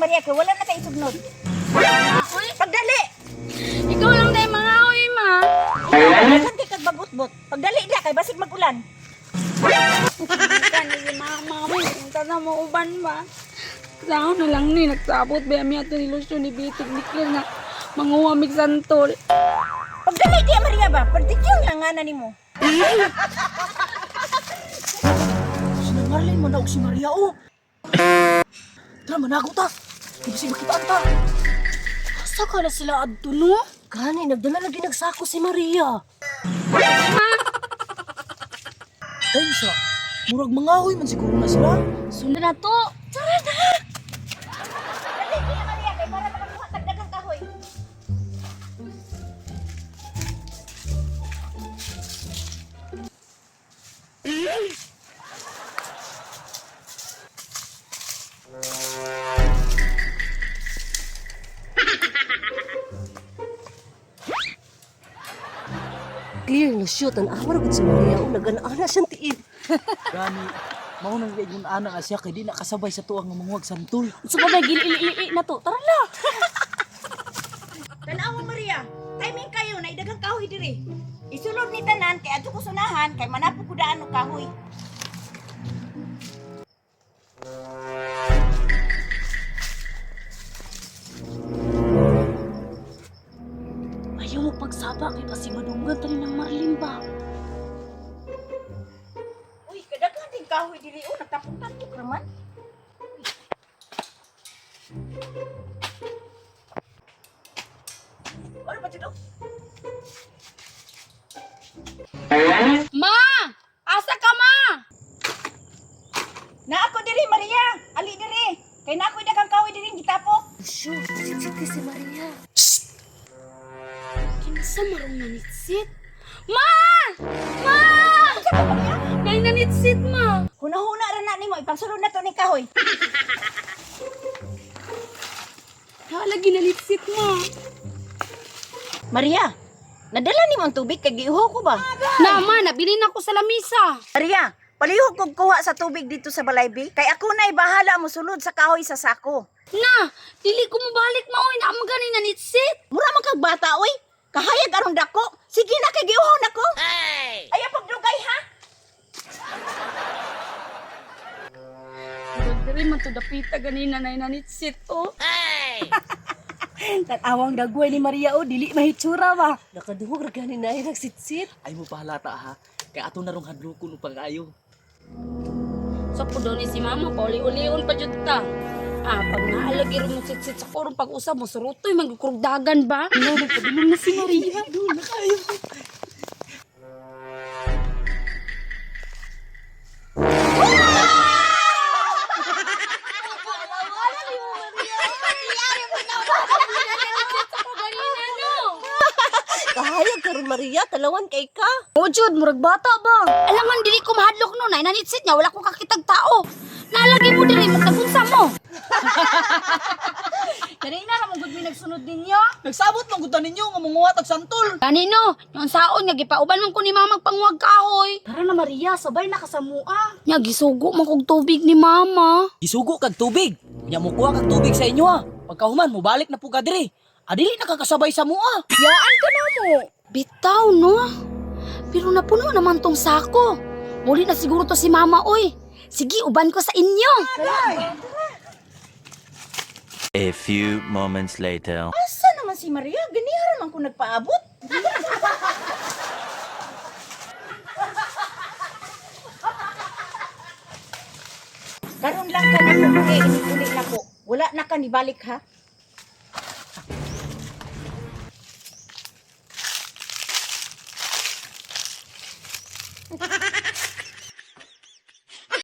Maria kay wala na kay isugnod. Uy, Pagdali. ikaw lang dahil mga uy, ma. Daghan kay kag bagot-bot. Pagdali na kay basig magulan. Kani si mama mo, punta na mo uban ba? Sao na lang ni, nagsabot ba mi ato ni Lucio ni Bitig ni Claire na manguha mig santol. Pagdali di Maria ba? Pagtikyong lang nga na nimo. Sina Marlene man na og si Maria oh. Tara manago ta. Di ba makitaan ta? Asa ka na sila adto no? Gani, nagdala lagi nagsako si Maria. Time sa. Murag mangahoy man siguro na sila. Sundan na to. Tara na. Dali di Maria kay para makakuha tag daghang kahoy. Clear na shoot, ang awar gud si Maria. Oh, nag-ana siyang tiil. Gani, mao nang ingon ana nga siya kay di nakasabay sa tuang nga manguhag santol. Unsa pa ba gili na to? Tara na. Tanawa Maria, timing kayo na idaghang kahoy diri. Isulod ni tanan kay adto ko sunahan kay manapok ko daan og kahoy. Ayaw mo pagsaba kay pasimadunggan tani ng Marlene ba? Uy, kadaghan din kahoy diri oh, nagtapok-tapok raman. Ano ba dito? Ma! Asa ka ma? Na ako diri Maria, ali diri. Kay na ako'y daghang kahoy diri gitapok. Shoot, sitsit si Maria. Kinsa marong nanitsit? Ma! Ma! Nay nanitsit ma. Huna-huna ra na nimo ipangsulod na to ning kahoy. Halagi nanitsit ma. Maria, nadala nimo ang tubig kay giuhaw ko ba? Na ma, nabilin ako sa lamisa. Maria, palihog kog kuha sa tubig dito sa balay bi. Kay ako na'y bahala mo sulod sa kahoy sa sako. Na, dili ko mobalik ma oy, naa man gani nanitsit. Mura man kag bata oy. Kahayag arong dako. Sige na kay giuhaw nako. Hey! Ayaw pagdugay ha. Murag diri man to dapita ganina nay nanitsit oh. Tan-awang dagway ni Maria o, dili mahitsura ba? Nakaduhog ra gani na nagsitsit. Ay mo pahalata ha. Kay ato na rong hadlokon upang ayo. Sa so, ni si mama, pauli-ulion pa jud ta. Ah, pag naalagi rin mo sitsit sa korong pag-usap mo, surutoy, magkukurugdagan ba? Ano, nagpadulong na si Maria. Doon na kayo. Kahayag karon Maria, talawan kay ka. O, Jud, murag bata ba? Alangan, dili ko mahadlok no, nay nanitsit niya, wala ko kakitag tao. Naalagi mo diri, magtagunsa mo. Kanina ra mong gud mi nagsunod ninyo. Nagsabot man gud ta ninyo nga manguha tag santol. Kanino, yung saon nga gipauban man ko ni mama magpanguwag kahoy. Tara na Maria, sabay na kasamua. Nya gisugo man kog tubig ni mama. Gisugo kag tubig. Nya mo kuha kag tubig sa inyo ha. Pagkahuman mobalik na pud ka diri. Adili nakakasabay sa mua. Yaan ka na mo. Bitaw no. Pero napuno naman tong sako. Muli na siguro to si mama oy. Sige, uban ko sa inyo. A few moments later. Asa naman si Maria? Ganiha ra man ko nagpaabot. Karon lang ka na ko, eh, uli na ko. Wala na ka nibalik ha.